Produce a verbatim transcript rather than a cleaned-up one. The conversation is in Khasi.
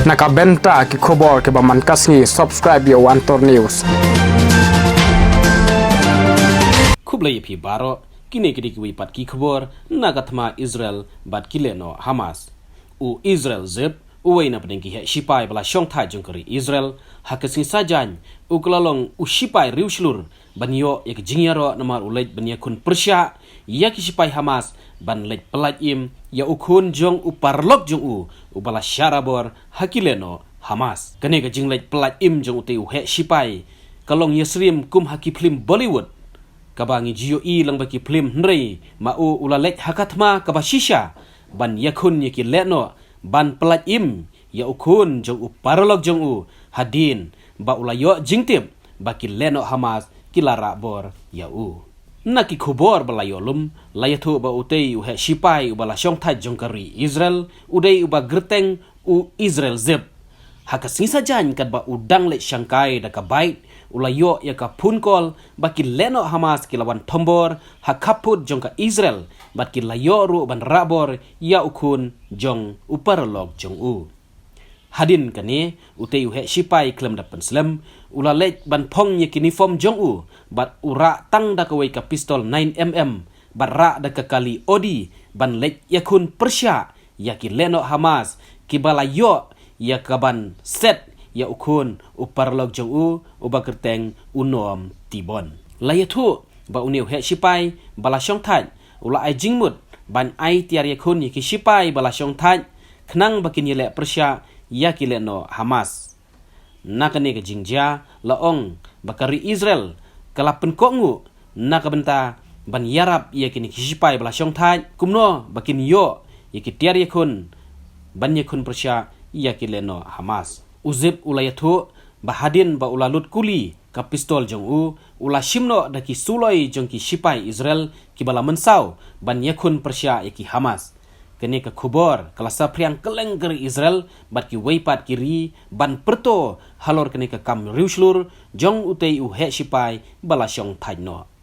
Na ka bynta ki khubor kiba man ka sngi, subscribe ïa u Antor News. Khublei ïa phi baroh, kine ki dei kiwei pat ki khubor na ka thma Israel bad ki lehnoh Hamas. U Israel Zip, uwei na pdeng ki heh shipai ba la shongthait jong ka ri Israel, ha ka sngi Saitjaiñ, u ka la long u shipai riewshlur ban ïoh ïa ka jingïaroh namar u leit ban ïakhun pyrshah ïa ki shipai Hamas ban leit pyllait im ïa u khun jong u paralok jong u, uba la shah rabor ha ki lehnoh Hamas. Kane ka jingleit pyllait im jong utei u heh shipai ka long ïasyriem kum ha ki phlim Bollywood, kaba ngi ju ïohi lyngba ki phlim, hynrei ma u u la leit ha ka thma kaba shisha ban ïakhun ïa ki lehnoh, ban pyllait im ïa u khun jong u paralok jong u, hadien ba u la ïoh jingtip ba ki lehnoh Hamas ki la rah bor ïa u. Na ki khubor ba la ïoh lum, la ïathuh ba utei u heh shipai uba la shongthait jong ka ri Israel u dei uba kyrteng u Israel Zip. Ha ka sngi Saitjaiñ, katba u dang leit shangkai da ka bike, u la ïoh ïa ka phone call ba ki lehnoh Hamas ki la wan thombor ha khappud jong ka Israel bad ki la ïoh ruh ban rah bor ïa u khun jong u paralok jong u. Hadien kane, utei u heh shipai khlem da pynslem, u la leit ban phong ïa ki uniform jong u bad u rah tang da kawei ka pistol nine M M bad rah da ka kali odi ban leit ïakhun pyrshah ïa ki lehnoh Hamas kiba la ïoh ïa kaban set ïa u khun u paralok jong u, uba kyrteng u Noam Tibon. La ïathuh ba une u heh shipai ba la shongthait u la ai jingmut ban ai tiar ïakhun ïa ki shipai ba la shongthait khnang ba kin ïaleh pyrshah ïa ki lehnoh Hamas. Na kane ka jingjia, la ong ba ka ri Israel ka la pynkohnguh na ka bynta ban ïarap ïa kine ki shipai ba la shongthait kumno ba kin ïoh ïa ki tiar ïakhun ban ïakhun pyrshah ïa ki lehnoh Hamas. U Zip u la ïathuh ba hadien ba u la lut kuli ka pistol jong u, u la shim noh da ki suloi jong ki shipai Israel kiba la mynsaw ban ïakhun pyrshah ïa ki Hamas. Kane ka khubor ka la saphriang kylleng ka ri Israel bad kiwei pat ki ri ban pyrto halor kane ka kam riewshlur jong utei u heh shipai ba la shongthait noh.